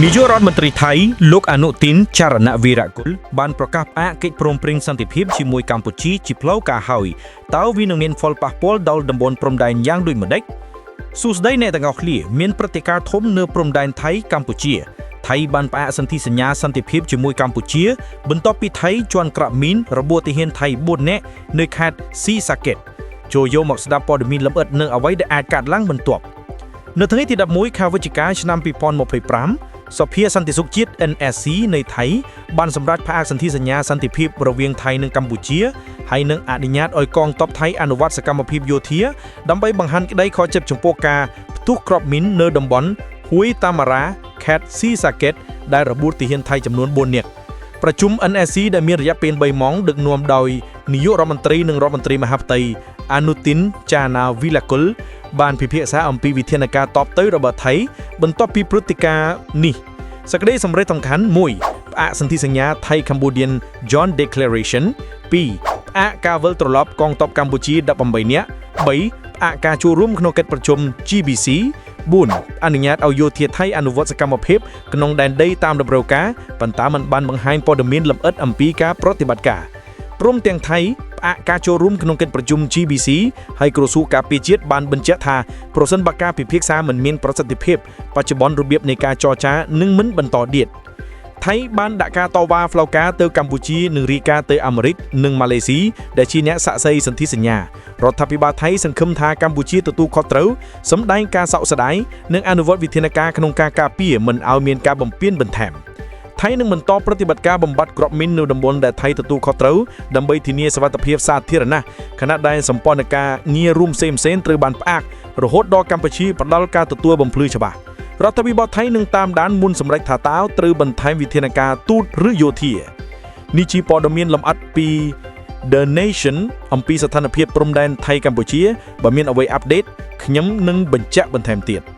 នាយករដ្ឋមន្ត្រីថៃលោកអនុទីនចារណវីរគុលបានប្រកាសផ្អាកកិច្ចព្រមព្រៀងសន្តិភាពជាមួយកម្ពុជាជាផ្លូវការហើយតើវានឹងមានផលប៉ះពាល់ដល់តំបន់ព្រំដែនយ៉ាងដូចម្តេចសួស្តីអ្នកទាំងអស់គ្នាមានព្រឹត្តិការណ៍ធំនៅព្រំដែនថៃកម្ពុជាថៃបានផ្អាកសន្ធិសញ្ញាសន្តិភាពជាមួយកម្ពុជា បន្ទាប់ពីថៃជន់ក្រាក់មីនរបួសទាហានថៃ4នាក់នៅខេត្តស៊ីសាកេតចូលយកមកស្ដាប់ព័ត៌មានលម្អិតនៅអ្វីដែលអាចកាត់ឡើងបន្ទាប់ នៅថ្ងៃទី11ខែវិច្ឆិកាឆ្នាំ2025សភាសន្តិសុខជាតិ NSC នៃថៃបានសម្រេចផ្អាកសន្ធិសញ្ញាសន្តិភាពរវាងថៃនិងកម្ពុជាហើយនឹងអនុញ្ញាតឲ្យកងទ័ពថៃអនុវត្តសកម្មភាពយោធាដើម្បីបង្ហាញក្តីខកចិត្តចំពោះការផ្ទុះគ្រាប់មីននៅតំបន់ហួយតាម៉ារ៉ាខេត្តស៊ីសាកេតដែលរបួសទាហានថៃចំនួន4នាក់ប្រជុំ NSC ដែលមានរយៈពេល3ម៉ោងដឹកនាំដោយនាយករដ្ឋមន្ត្រីនិងរដ្ឋមន្ត្រីមហាផ្ទៃអានុទីនចាណាវីឡាគុល បានពិភាក្សាអំពីវិធានការតបទៅរបស់ថៃបន្ទាប់ពីព្រឹត្តិការណ៍នេះសក្តីសម្រេចសំខាន់1ផ្អាកសន្ធិសញ្ញាថៃ Cambodian Joint Declaration 2ផ្អាកការវិលត្រឡប់កងទ័ពកម្ពុជា18នាក់3ផ្អាកការចូលរួមក្នុងកិច្ចប្រជុំ GBC 4អនុញ្ញាតឲ្យយោធាថៃអនុវត្តសកម្មភាពក្នុងដែនដីតាមតម្រូវការប៉ុន្តែមិនបានបង្ហាញព័ត៌មានលម្អិតអំពីការប្រតិបត្តិការព្រមទាំងថៃផ្អាកការចូលរួមក្នុងកិច្ចប្រជុំ GBC ហើយក្រសួងការពារជាតិបានបញ្ជាក់ថាប្រសិនបើការពិភាក្សាមិនមានប្រសិទ្ធភាពបច្ចុប្បន្នរបៀបនៃការចរចានឹងមិនបន្តទៀតថៃបានដាក់ការតវ៉ាផ្លូវការទៅកម្ពុជានិងរាយការណ៍ទៅអាមេរិកនិងម៉ាឡេស៊ីដែលជាអ្នកសាក់សីសន្ធិសញ្ញារដ្ឋាភិបាលថៃសង្ឃឹមថាកម្ពុជាទទួលខុសត្រូវសម្ដែងការសោកស្ដាយនិងអនុវត្តវិធានការក្នុងការការពារមិនឲ្យមានការបំពានបន្ថែមថៃនឹងបន្តប្រតិបត្តិការបំបត្តិគ្រាប់មីននៅតំបន់ដែលថៃទទួលខុសត្រូវដើម្បីធានាសុវត្ថិភាពសាធារណៈខណៈដែលសម្ព័ន្ធការងាររួមផ្សេងៗត្រូវបានផ្អាករហូតដល់កម្ពុជាផ្ដល់ការទទួលបំភ្លឺច្បាស់រដ្ឋាភិបាលថៃនឹងតាមដានមុនសម្រេចថាតើត្រូវបន្ថែមវិធានការទូតឬយោធានេះជាព័ត៌មានលម្អិតពី The Nation អំពីស្ថានភាពព្រំដែនថៃកម្ពុជាបើមានអ្វី update ខ្ញុំនឹងបញ្ជាក់បន្ថែមទៀត។